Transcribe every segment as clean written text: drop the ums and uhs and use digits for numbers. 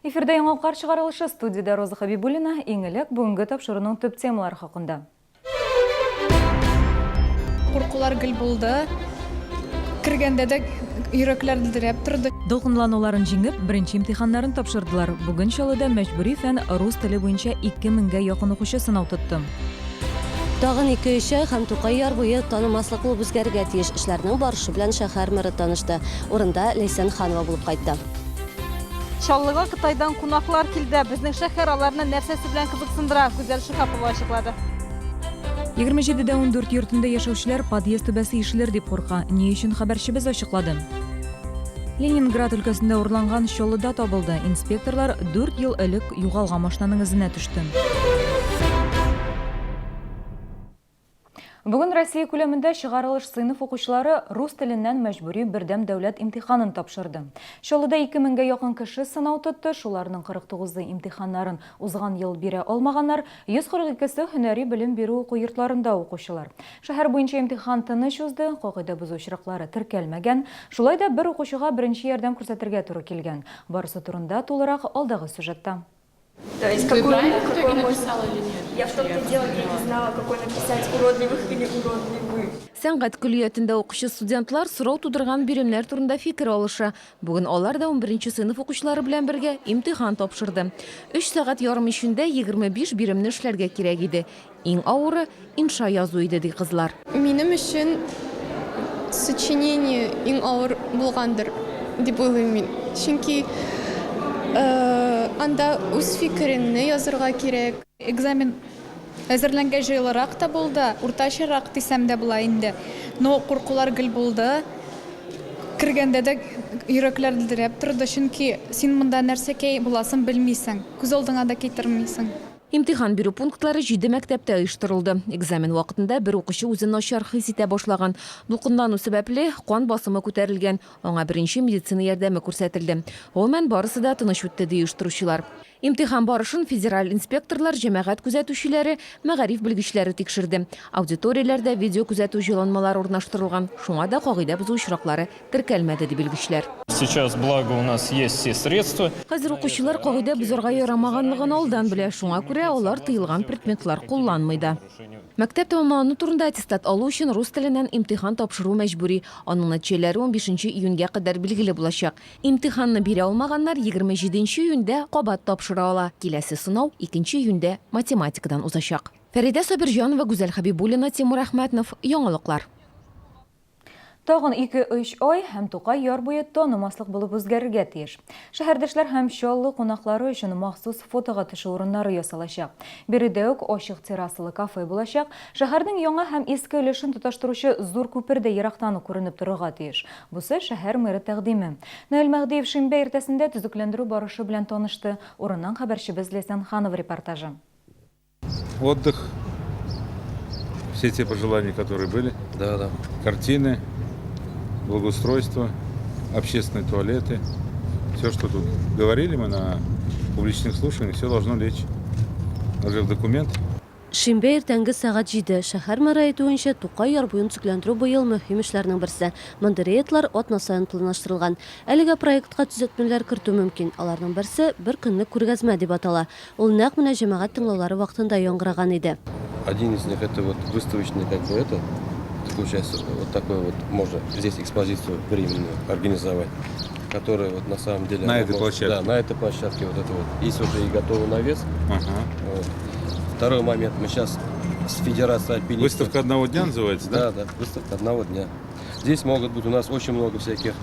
Эфирда яңалыклар чыгарылышы, студиядә Роза Хәбибуллина. Иң элек бүгенге тапшыруның төп темалары хакында. Куркулар гел булды. Кергәндә дә йөрәкләр дерәп торды. Дулкынлануларын җиңеп, беренче имтиханнарын тапшырдылар. Бүген Чаллыда мәҗбүри фән рус теле буенча 2000 гә якын укучы сынау тотты. Тагын ике-өч ай һәм Тукай яр буе танымаслык булып үзгәрергә тиеш. Эшләрнең барышы белән шәһәр мэры танышты. Урында Ләйсән Ханова булып кайтты. Чаллыга Кытайдан кунаклар килде. Безнең шәһәр аларны нәрсәсе белән кызыксындыра? Гүзәл Шиһапова ачыклады. 27 дә 14 йортында яшәүчеләр подъезд түбәсе ишелер дип курка. Ни өчен хәбәрчебез ачыклады. Ленинград өлкәсендә урланган Чаллыда табылды. Инспекторлар дүрт ел элек югалган машинаның эзенә төште. Бүген Россия күләмендә чыгарылыш сыйныф укучылары рус теленнән мәҗбүри бердәм дәүләт имтиханын тапшырды. Чаллыда 2000 гә якын кеше сынау тотты, шуларның 49-ы имтиханнарын узган ел бирә алмаганнар, 142 се һөнәри белем бирү уку йортларында укучылар. Шәһәр буенча имтихан тыныч узды, кагыйдә бозу очраклары теркәлмәгән. Шулай да бер укучыга беренче ярдәм күрсәтергә туры килгән. Барысы турында тулырак алдагы сюжетта. То есть какой, правильно в итоге написала или нет? Я в том-то дело, я не знала, какой написать, уродливых или уродливый. Сәнгать көллиятендә укучы студентлар сорау тудырган биремнәр турында фикер алыша. Бүген алар да унберенче сыйныф укучылары белән бергә имтихан тапшырды. Өч сәгать ярым эчендә 25 биремне эшләргә кирәк иде. Иң авыры, инша язу иде, ди кызлар. Минем өчен сочинение иң авыр булгандыр, дип уйлыйм мин. Чөнки анда үз фикереңне язырга кирәк. Экзамен әзерләнгәч җайлырак та булды, уртачарак дисәм дә була инде. Но куркулар гел булды. Кергәндә дә йөрәкләр дерәп торды, чөнки син монда нәрсәкәй буласын белмисең, күз алдыңа да китермисең. Имтихан бирү пунктлары җиде мәктәптә оештырылды. Экзамен вакытында бер укучы үзен начар хис итә башлаган. Дулкынлану сәбәпле, кан басымы күтәрелгән. Аңа беренче медицина ярдәме күрсәтелде. Гомумән, барысы да тыныч үтте, ди оештыручылар. Имтихан барышын федераль инспекторлар, җәмәгать күзәтүчеләре, мәгариф белгечләре тикшерде. Аудиторияләрдә видеокүзәтү җайланмалары урнаштырылган, шуңа да кагыйдә бозу очраклары Теркәлмәде, ди белгечләр. Сейчас, благо, у нас есть все средства. Хәзер укучылар кагыйдә бозарга ярамаганлыгын алдан белә, шуңа күрә алар тыелган предметлар кулланмый да. Мәктәп тәмамлану турында аттестат алу өчен рус теленнән имтихан тапшыру мәҗбүри. Аның нәтиҗәләре унбишенче июньгә кадәр билгеле булачак. Имтиханны бирә алмаганнар 27 июньдә кабат тапшыра ала. Киләсе сынау икенче июньдә математикадан узачак. Фәридә Сабирҗанова, Гүзәл Хәбибуллина, Тимур Әхмәтнов, Яңалыклар. Тагын ике-өч ай һәм Тукай яр буе танымаслык булып үзгәрергә тиеш. Шәһәрдәшләр һәм Чаллы кунаклары өчен махсус фотога төшү урыннары ясалачак. Биредә үк ачык террасалы кафе булачак. Шәһәрнең яңа һәм иске өлешен тоташтыручы зур күпер дә ерактан ук күренеп торырга тиеш. Бусы, шәһәр мэры тәкъдиме. Наил Мәһдиев шимбә иртәсендә төзекләндерү барышы белән танышты. Урыннан хәбәрчебез Ләйсән Ханова репортажы. Отдых, все те пожелания, которые были. Да, да. Картины, благоустройство, общественные туалеты. Все, что тут говорили мы на публичных слушаниях, все должно лечь уже в документ. Шимбә иртәнге сәгать җиде. Шәһәр мэры әйтүенчә, Тукай яр буен төзекләндерү быел мөһим эшләрнең берсе. Мондый рейдлар атна саен планлаштырылган. Әлегә проектка төзәтмәләр кертү мөмкин. Аларның берсе, бер көнлек күргәзмә дип атала. Ул нәкъ менә җәмәгать тыңлаулары вакытында яңгыраган иде. Один из них это вот выставочный как бы это, получается вот такой вот можно здесь экспозицию временную организовать, которая вот на самом деле На этой площадке. Да, на этой площадке вот это вот. Есть уже и готовый навес. Вот. Второй момент, мы сейчас с Федерацией альпинистов. Выставка одного дня называется, да? Да, да, выставка одного дня. Здесь могут быть у нас очень много всяких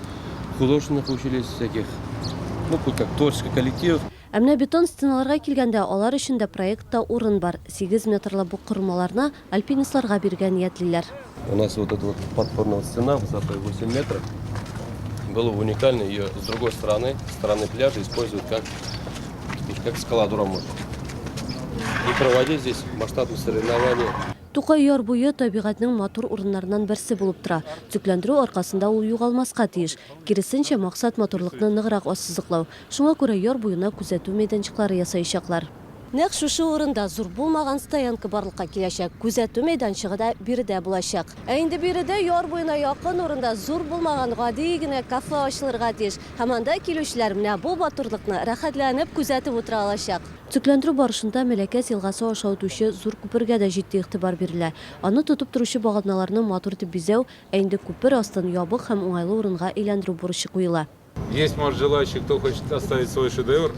художественных училищ, всяких, ну, как творческих коллективов. Ә менә бетон стеналарга килгәндә, алар өчен дә проектта урын бар. Сигез метрлы бу корылмаларны альпинистларга бирергә ниятлиләр. У нас вот эта вот подпорная стена высотой 8 метров. Было бы уникально ее с другой стороны, со стороны пляжа, использовать как, как скалодром можно. И проводить здесь масштабные соревнования. Тукай яр буе табигатьнең матур урыннарыннан берсе булып тора. Төзекләндерү аркасында ул югалмаска тиеш. Киресенчә, максат матурлыкны ныграк ассызыклау. Шуңа күрә яр буена күзәтү мәйданчыклары ясаячаклар. Нәкъ шушы урында зур булмаган стоянка барлыкка киләчәк, күзәтү мәйданчыгы да биредә булачак. Ә инде биредә яр буена якын урында зур булмаган гади генә кафе ачылырга тиеш һәм анда килүчеләр менә бу матурлыкны рәхәтләнеп күзәтеп утыра алачак. Төзекләндерү барышында Мәләкәс елгасы аша үтүче зур күпергә дә җитди игътибар бирелә. Аны тотып торучы баганаларны матур итеп бизәү, ә инде күпер астын ябык һәм уңайлы урынга әйләндерү бурычы куела. Есть, может, желающие, кто хочет оставить свой шедевр.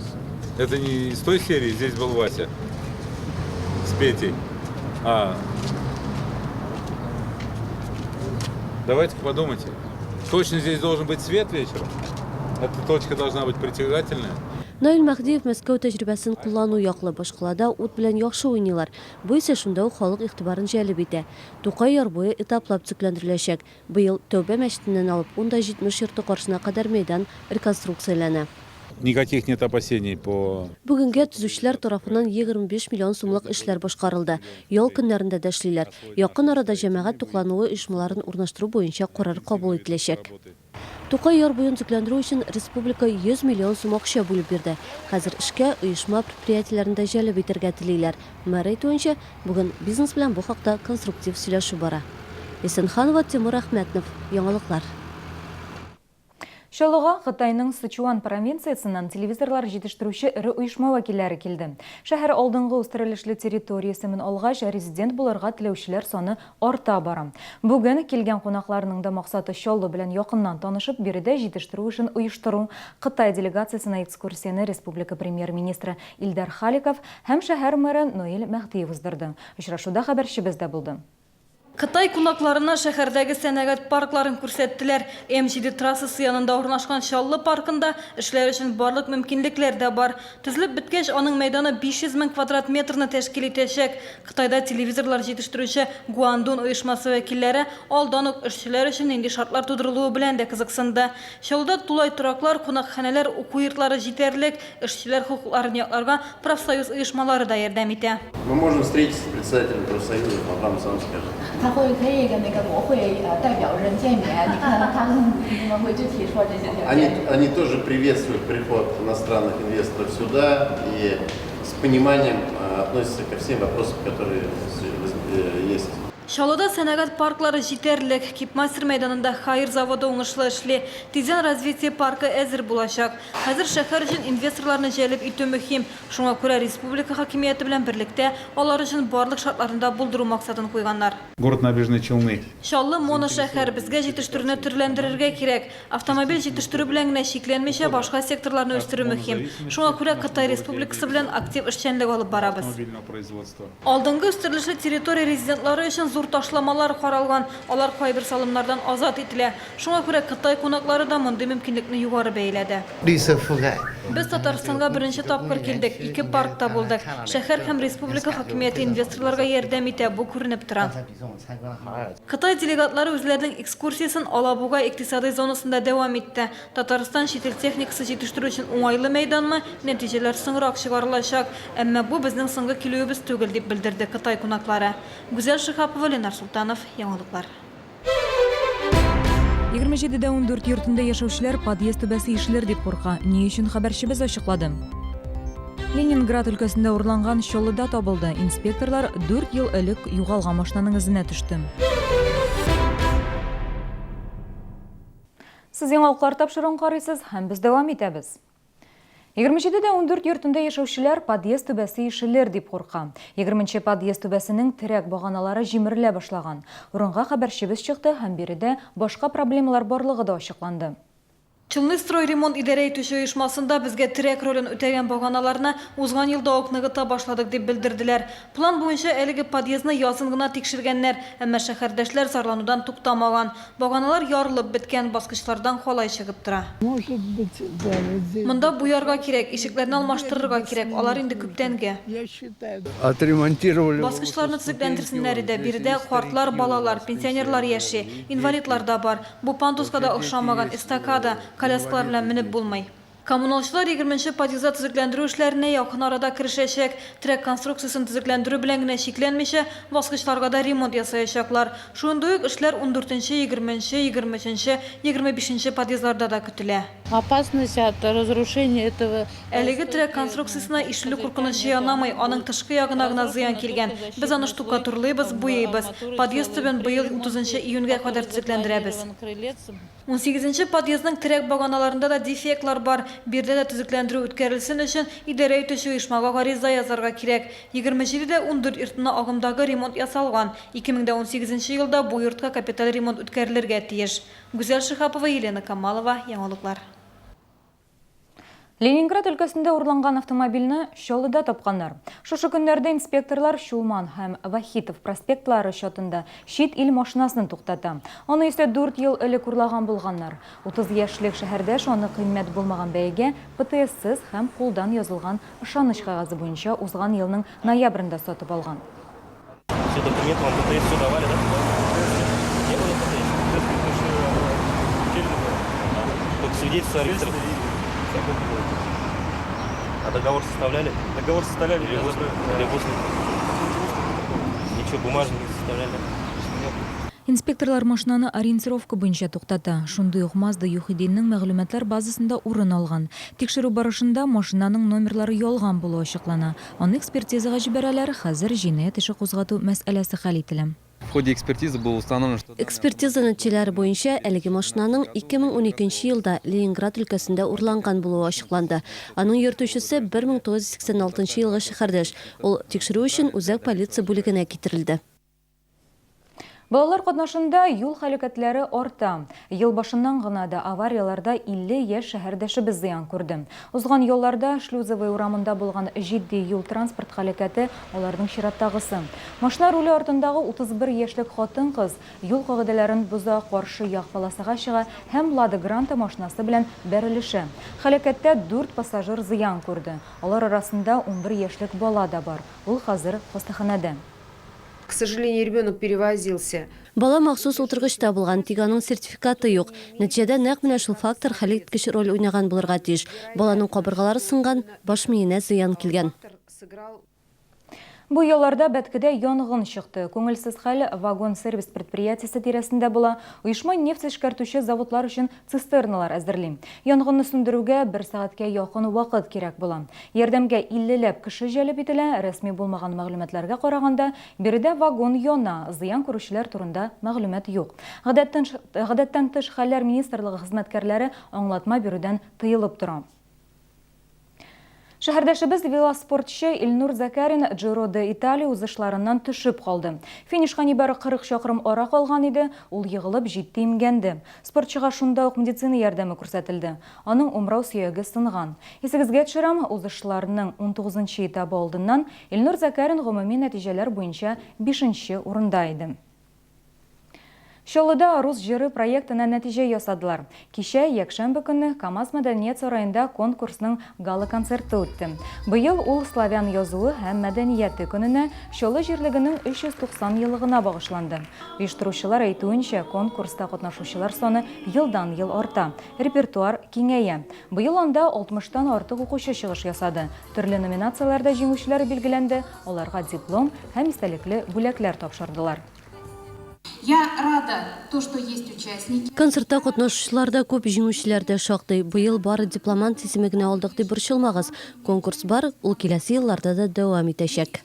Это не из той серии, здесь был Вася с Петей. А давайте-ка подумайте. Точно здесь должен быть свет вечером? Эта точка должна быть притягательная. Наил Мәһдиев Мәскәү тәҗрибәсен куллану яклы. Башкалада ут белән яхшы уйныйлар. Бу исә шунда ук халык игътибарын җәлеп итә. Тукай яр буе этаплап төзекләндереләчәк. Быел Тәүбә мәчетеннән алып 10,70 йорты каршына кадәр мәйдан реконструкцияләнә. Никаких нет опасений по. Бүгенгә төзүчеләр тарафыннан 25 миллион сумлык эшләр башкарылды. Ял көннәрендә дә эшлиләр. Якын арада җәмәгать туклануы оешмаларын урнаштыру буенча карар кабул ителәчәк. Тукай яр буен төзекләндерү өчен республика 100 миллион сум акча бүлеп бирде. Хәзер эшкә оешма-предприятиеләрне дә җәлеп итәргә телиләр. Мэр әйтүенчә, бүген бизнес белән бу хакта конструктив сөйләшү бара. Исенханова, Тимур Әхмәтнов, Яңалыклар. Чаллыга Кытайның Сычуан провинциясеннән телевизорлар җитештерүче эре оешма вәкилләре килде. Шәһәр алдынгы үстерелешле территория исемен алгач, резидент булырга теләүчеләр саны арта бара. Бүген килгән кунакларның да максаты Чаллы белән якыннан танышып, биредә җитештерү эшен оештыру. Кытай делегациясенә экскурсияне республика Премьер-министры Илдар Халиков һәм шәһәр мэры Наил Мәһдиев уздырды. Очрашуда хәбәрчебез дә булды. Кытай кунакларына шәһәрдәге сәнәгать паркларын күрсәттеләр. М-7 трассасы янында урнашкан Чаллы паркында эшләр өчен барлык мөмкинлекләр дә бар. Төзелеп беткәч, аның мәйданы 500 мең квадрат метрны тәшкил итәчәк. Кытайда телевизорлар җитештерүче Гуандун оешмасы вәкилләре алдан ук эшчеләр өчен нинди шартлар тудырылуы белән дә кызыксынды. Чаллыда тулай тораклар, кунакханәләр, уку йортлары җитәрлек, эшчеләр хокукларын якларга профсоюз оешмалары да ярдәм итә. Мы можем встретиться с председателем профсоюзов, он вам сам скажет. 他会可以跟那个国会呃代表人见面，你看他们他们会具体说这些条 Они, 件。 они тоже приветствуют приход иностранных инвесторов сюда и с пониманием э, относятся ко всем вопросам, которые э, есть. Чаллыда сәнәгать парклары җитәрлек. Кипмастер мәйданында Хайер заводы уңышлы эшли. Тиздән развитие паркы әзер булачак. Хәзер шәһәр өчен инвесторларны җәлеп итү мөһим. Шуңа күрә республика хакимияте белән берлектә алар өчен барлык шартларны да булдыру максатын куйганнар. Город Набережные Челны. Чаллы моношәһәр, безгә җитештерүне төрләндерергә кирәк. Автомобиль җитештерү белән генә чикләнмичә, башка секторларны үстерү мөһим. Шуңа күрә Кытай Республикасы белән актив эшчәнлек алып барабыз. Алдынгы үстерелешле территория резидентлары өчен зур ташламалар каралган, алар кайбер салымнардан азат ителә. Шуңа күрә Кытай кунаклары да мондый мөмкинлекне югары бәяләде. Без Татарстанга беренче тапкыр килдек, ике паркта булдык. Шәһәр һәм республика хакимияте инвесторларга ярдәм итә, бу күренеп тора. Кытай делегатлары үзләренең экскурсиясен Алабуга икътисадый зонасында дәвам итте. Татарстан чит ил техникасы җитештерү өчен уңайлы мәйданмы, нәтиҗәләр соңрак чыгарылачак. Әмма бу безнең соңгы килүебез түгел, дип белдерде Кытай кунаклары. Гүзәл Шиһапова, Ленар Солтанов, Яңалыклар. 27 дә 14 йортында яшәүчеләр подъезд түбәсе ишелер дип курка. Ни өчен хәбәрчебез ачыклады. Ленинград өлкәсендә урланган Чаллыда табылды. Инспекторлар 4 ел элек югалган машинаның эзенә төште. Сез яңалыклар тапшыруын карыйсыз һәм без дәвам итәбез. 27 дә 14 йортында яшәүчеләр подъезд түбәсе ишелер дип курка. 20 подъезд түбәсенең терәк баганалары җимерелә башлаган. Урынга хәбәрчебез чыкты һәм биредә башка проблемалар барлыгы да ачыкланды. Челны-стройремонт идарә итүче оешмасында безгә терәк ролен үтәгән баганаларны узган елда ук ныгыта башладык дип белдерделәр. План буенча әлеге подъездны язын гына тикшергәннәр, әмма шәһәрдәшләр зарланудан туктамаган. Баганалар ярылып беткән, баскычлардан калай чыгып тора. Может быть, да, вот здесь. Монда буярга кирәк, ишекләрне алмаштырырга кирәк, алар инде күптәнге. Я считаю. Отремонтировали. Баскычларны төзекләндерсеннәр иде. Биредә картлар, балалар, пенсионерлар яши, инвалидлар да бар. Бу пандуска да охшамаган эстакада, коляскалар белән менеп булмый. Коммуналчылар егерменче подъездда төзекләндерү эшләренә якын арада керешәчәк. Терәк конструкциясен төзекләндерү белән генә чикләнмичә, баскычларга да ремонт ясаячаклар. Шундый ук эшләр ундүртенче, егерменче, егерме өченче, егерме бишенче подъездларда да көтелә. Опасность от разрушения этого. Әлеге терәк конструкциясенә ишелү куркынычы янамый, аның тышкы ягына гына зыян килгән. Без аны штукатурлыйбыз, буйыйбыз. Подъезд төбен быел 30 июньгә кадәр төзекләндерәбез. Унсигезенче подъездның терәк баганаларында да дефектлар бар. Биредә дә төзекләндерү үткәрелсен өчен, идарә итүче оешмага гариза язарга кирәк. 27 дә 14 йортына агымдагы ремонт ясалган. 2018 елда бу йортка капиталь ремонт үткәрелергә тиеш. Гүзәл Шиһапова, Елена Камалова, Яңалыклар. Ленинград өлкәсендә урланган автомобильне Чаллыда тапканнар. Шушы көннәрдә инспекторлар Чулман һәм Вахитов проспектлары чатында чит ил машинасын туктата. Аны исә дүрт ел элек урлаган булганнар. 30 яшьлек шәһәрдәш аны кыйммәт булмаган бәягә ПТСсыз һәм кулдан язылган ышаныч кәгазе буенча узган елның ноябрендә сатып алган. Все документы вам ПТС все давали, да? Не было ПТС? Только свидетельство о регистрации. А договор составляли? Договор составляли. Или в Или в Ничего, бумажный не составляли? Инспекторлар машинаны ориентировка буенча туктата. Шундый ук Мазда ЮХИДИнең мәгълүматлар базасында урын алган. Тикшерү барышында машинаның номерлары ялган булуы ачыклана. Аны экспертизага җибәрәләр, хәзер җинаять эше кузгату мәсьәләсе хәл ителә. В ходе экспертизы было установлено, что Экспертиза нәтиҗәләре буенча, әлеге машинаның 2012 нче елда Ленинград өлкәсендә урланган булуы ачыкланды. Аның йөртүчесе 1986 нчы елгы шәһәрдәш. Ул тикшерү өчен үзәк полиция бүлегенә китерелде. Балалар катнашында юл һәлакәтләре арта. Ел башыннан гына да аварияләрдә 50 яшь шәһәрдәшебез зыян күрде. Узган ялларда Шлюзовая урамында булган җитди юл-транспорт һәлакәте аларның чираттагысы. Машина руле артындагы 31 яшьлек хатын-кыз юл кагыйдәләрен боза, каршы як полосага чыга һәм Лада Гранта машинасы белән бәрелешә. Һәлакәттә дүрт пассажир зыян күрде. Алар арасында 11 яшьлек бала да бар. Ул хәзер хастаханәдә. К сожалению, ребенок перевозился. Бала махсус утыргычта булган, тик аның сертификаты юк. Нәтиҗәдә нәкъ менә шул фактор хәлиткеч роль уйнаган булырга тиеш. Баланың кабыргалары сынган, баш миенә зыян килгән. Бу ялларда Бәткедә янгын чыкты. Күңелсез хәл вагон-сервис предприятиесе тирәсендә була. Оешма нефть эшкәртүче заводлар өчен цистерналар әзерли. Янгынны сүндерүгә бер сәгатькә якын вакыт кирәк була. Ярдәмгә иллеләп кеше җәлеп ителә, рәсми булмаган мәгълүматларга караганда, биредә вагон яна, зыян күрүчеләр турында мәгълүмат юк. Гадәттән Гадәттән тыш хәлләр министрлыгы хезмәткәрләре аңлатма бирүдән тыелып тора. Шәһәрдәшебез велоспортчы Илнур Закарин Джиро де Италия узышларыннан төшеп калды. Финишка нибары 40 чакрым ара калган иде, ул егылып җитди имгәнде. Спортчыга шунда ук медицина ярдәме күрсәтелде. Аның умрау сөяге сынган. Исегезгә төшерәм, узышларның унтугызынчы этабы алдыннан Илнур Закарин гомуми нәтиҗәләр буенча бишенче урында иде. Чаллыда Рус җыры проектына нәтиҗә ясадылар. Кичә, якшәмбе көнне, КАМАЗ мәдәният сараенда конкурсның гала-концерты үтте. Быел ул Славян язуы һәм мәдәнияте көненә, Чаллы җирлегенең 390 еллыгына багышланды. Оештыручылар әйтүенчә, конкурста катнашучылар саны елдан-ел арта, репертуар киңәя. Быел анда 60 тан артык укучы чыгыш ясады. Төрле номинацияләрдә җиңүчеләр билгеләнде, аларга диплом һәм истәлекле бүләкләр тапшырдылар. Я рада то, что есть участники. Концертта катнашучылар да күп, җиңүчеләр дә шактый. Быел бары дипломант исеме генә алдык дип борчылмагыз. Конкурс бар, ул киләсе елларда да дәвам итәчәк.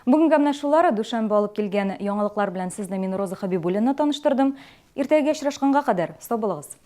Бүгенгә менә шулар. Дүшәмбе алып килгән яңалыклар белән сезне мин, Роза Хәбибуллина, таныштырдым. Иртәгә очрашканга кадәр, сау булыгыз!